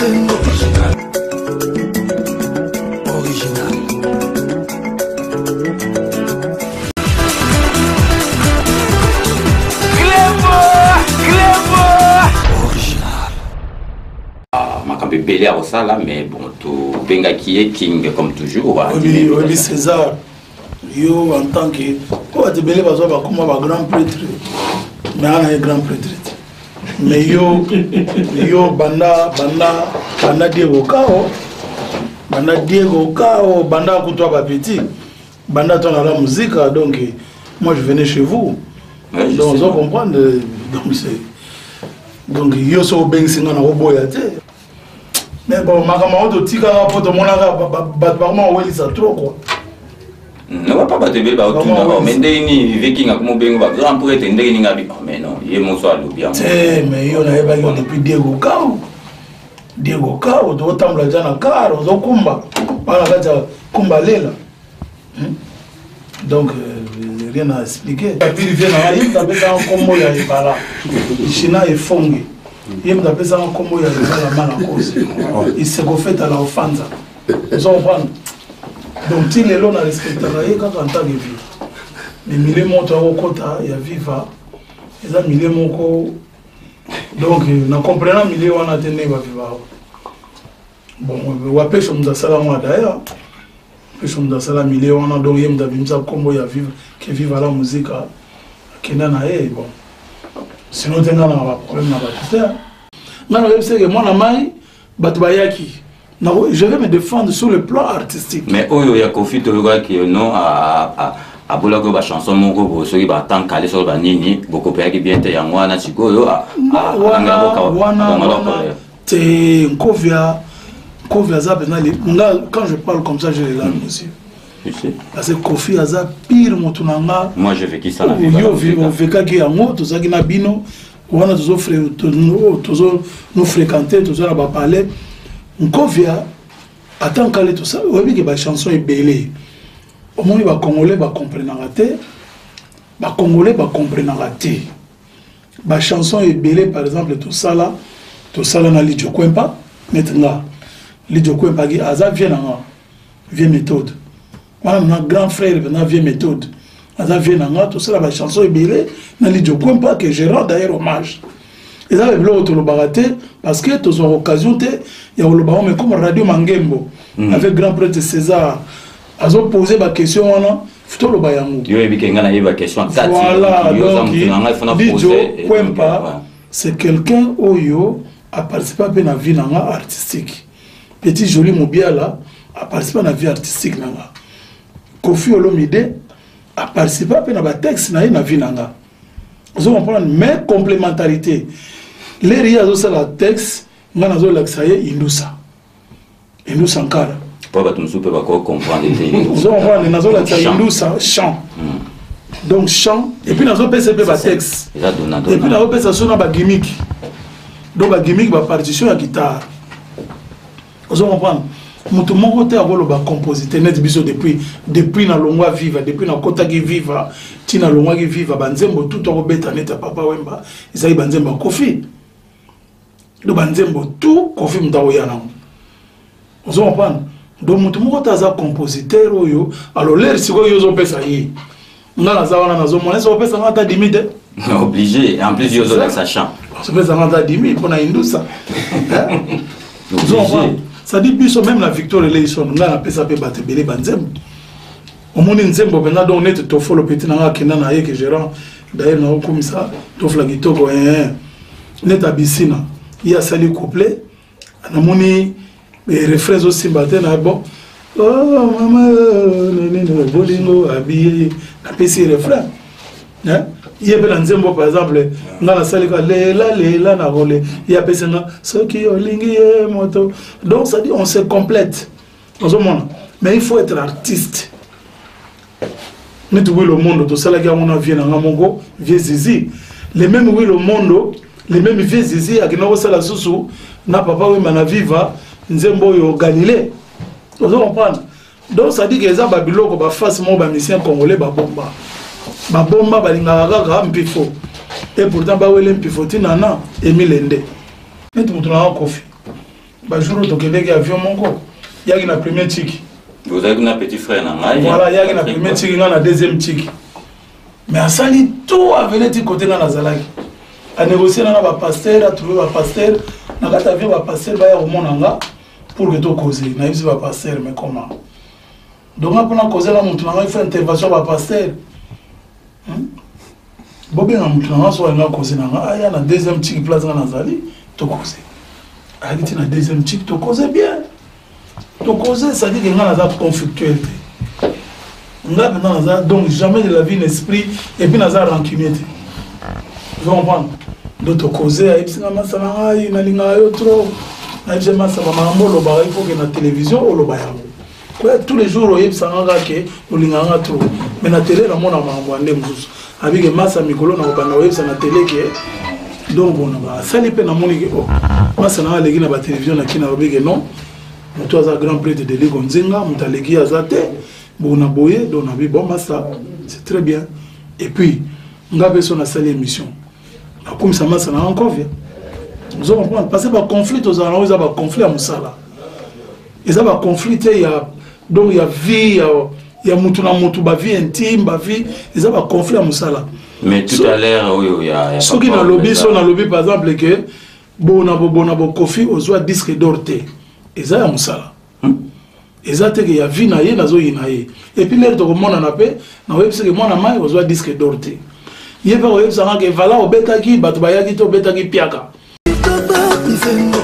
Original. Original. Original. Ah, makambo ebele ya kosala, mais bon, tobengaki ye King comme toujours. Oyebi, César, yo en tant que po bato ebele bazwa bakoma bagrand prêtre, mais ana ye grand prêtre te. Mais yo banda Diego Kao, banda Diego Kao, banda kutwa bapetit, banda to na la musique. Donc moi je venais chez vous. Ouais, je Donc sais. Ozo comprendre, donc c'est donc yo so obengisi nga na koboya te. Mais bon, makambo yango totikaka mpo tomonaka bato bakoma kowelisa trop, quoi. Naba pa bato ebele baotuna: Vraiment, mais ndenge nini Viking akomobenga ba grand prêtre? Ndenge nini abi? Oh, mais non, ye moso alobi yango. Te, mais yo nayebaki yo depuis Diego Kao. Diego Kao, tozotambola ja na car, ozokumba wana kati ya kumba lela. Donc rien à expliquer. Apili vie nanga, ye moto apesaka nkombo ya ebala China efonge, ye moto apesaka nkombo ya ebala mana kosi isekofetala ofanza. Ozo comprendre? Donc ti lelo na respectaka ye kaka en tant que vie. Mais milieu moko toyakokota ya Viva eza milieu moko, donc na comprena milieu wana te, ndenge bavivaka. Bon, wapesha moto asala ngo d'ailleurs, pesha moto asala milieu wana. Donc ye moto abimisa nkombo ya Viva, ke Viva la Musica akenda na ye. Bon, sinon te, nga na baproblème na bato te. Nga nayebi ke mwana mai bato bayaki, je vais me défendre sur le plan artistique. Mais oyo ya Kofi, toyokaki non, abolaki oyo bachanson moko boye, soki batankale, soki banini, bokopeyaki bien te. Yango wana sikoyo Wana te. Nkovia, Nkovia aza mpenza nga, quand je parle comme ça, j'ai les larmes aux yeux, parce que Kofi aza pire moto na nga. Moi, j'ai vécu ça na Yo ovekaki yango, tozalaki na bino wana, tozo nous fréquenter, toza na bapalais. Nkovia ata nkale, oyebi ke bachanson ebele, omoni, bacongolais bacomprenaka te, bacongolais bacomprenaka te bachanson ebele. Par exemple, tosala na Lidio Kwempa. Neti nga, Lidio Kwempa aza vie na nga, vie méthode wana na grand frère mpena, vie méthode aza vie na nga. Tosala bachanson ebele na Lidio Kwempa, que je rends d'ailleurs hommage. Eza babiloko tolobaka te parce que tozwaka occasion te ya koloba ngo, mais comme Radio Mangembo avec grand prêtre César azopose baquestion wana, toloba yango. Yo oyebi ke ngai nayebi baquestion. Voilà, donc Lidio Kwempa, c'est quelqu'un oyo aparticipa mpe na vie na nga artistique. Petit Joli Mobiala aparticipa na vie artistique na nga. Kofi Olomide aparticipa mpe na batexte na ye na vie na nga. Ozo comprendre? Mais complémentarité, l'heure ye azosala texte, nga nazolakisa ye indusa, indusa nkala. Po bato mosusu mpe bako comprendre te. Ozo comprendre? Nazolakisa indusa chant, donc chant, et puis nazopesa mpe batexte. Eza dona. Et puis nazopesa so na bagimmick, donc bagimmick, bapartition ya guitare. Ozo comprendre? Moto moko te akoloba compositeur neti biso. Depuis nalongwa Viva, depuis nakotaki Viva ti nalongwaki Viva, banzembo tout akobeta neti ya Papa Wemba ezalaki banzembo ya Kofi. Donc banzembo tout, Kofi moto akoya nango. Ozo comprendre? Donc moto moko te aza compositeur oyo. Alors l'heure sikoyo yo ozopesa ye, nga naza wana, nazomona ese opesa nga ata dimi te. Obligé, en plus yo ozolakisa chant. Ozopesa nga ata dimi mpona indusa. Ozo comprendre? C'est-à-dire biso, même na Victor Eleison, nga napesa mpe bato ebele banzembo. Omoni nzembo mpenza, donc neti Tofolo, petit na nga akenda na ye, ke gérant d'ailleurs nakokumisa Tofula kitoko. Neti Abisina, ye asali couplet, namoni refrain ezosimba te na bon, oh mama nini bolingo abiye, napesi refrain. Ye mpe na nzembo, par exemple nga nasalika lela lela na role, ye apesi nga soki olingi ye moto. Donc ça dit, on se complète, ozomona? Mais il faut être artiste. Neti Wilo Mondo, tosalaki yango na vie na nga moko, vie Zizi. Le même Wilo Mondo, le même vie Zizi akenda kosala susu na Papa Wemba na Viva, nzembo oyo Galilée. Ozo comprendre? Donc ça dit que eza babiloko, baface moko bamusicien congolais babomba, babomba, balingaka kaka mpifo. Et pourtant bawele mpifo ntina na Emile nde neti moto nanga Kofi. Bajour oyo tokendeki avion moko, yaki na premier tiki. Ozalaki na petit frère na ngai. Voilà, yaki na premier tiki, ngai na deuxième tiki. Mais asali tout avele ti kote ngai nazalaki. Anégocie na nga bapasteur, atrouve bapasteur na kati avion, bapasteur baya komona nga pour que tokoze. Nayebisi bapasteur, mais comment? Donc nga mpona koze na motu na ngai, faut intervention ya bapasteur. Bobenga motu na nga, so alinga koze na nga, aya na deuxième tiki, place nga nazali, tokoze. Ayaki ti na deuxième tiki, tokoze bien, tokoze. C'est-à-dire que nga naza conflictuel te, nga mpenza naza, donc jamais de la vie na esprit, et puis naza rancunier te, ozo comprendre? Donc tokoze, ayebisi nga: "Masa na ngai, nalingaka yo trop." Nayebisi: "Masa, bamakambo olobaka, il faut que na télévision oloba yango koya. Tous les jours oyebisanga kaka ke olingaka nga trop, mais na télé namona makambo ya nde mosusu." Abike: "Masa, mikolo na kobanda koyebisa na télé ke donc bona basali mpe." Namoni ke oh, masa nanga aleki na batelevizio na kina, alobi ke non, moto aza grand prêtre de liko nzinga, moto aleki aza te bona boye. Donc nabi: "Bon masa, c'est très bien." Et puis nga mpe so nasali émission, nakomisa masa nanga nkovia, ozo comprendre? Parce que baconflit tozala nango eza baconflit ya mosala, eza baconflit te ya, donc ya vie ya mutu na mutu, bavie intime, bavie, eza baconflit ya mosala. Mais tout à l'heure oyo ya Soki nalobi, so nalobi par exemple ke bona bobona bokofi ozwa disque d'or te, eza ya mosala, Eza te ke ya vie na ye nazoyina ye. Et puis lere tokomonana mpe, nakoyebisa ke mwana mai ozwa disque d'or te, ye mpe koyebisanga ke vala obetaki, bato bayaki te, obetaki piaka. Nzembo.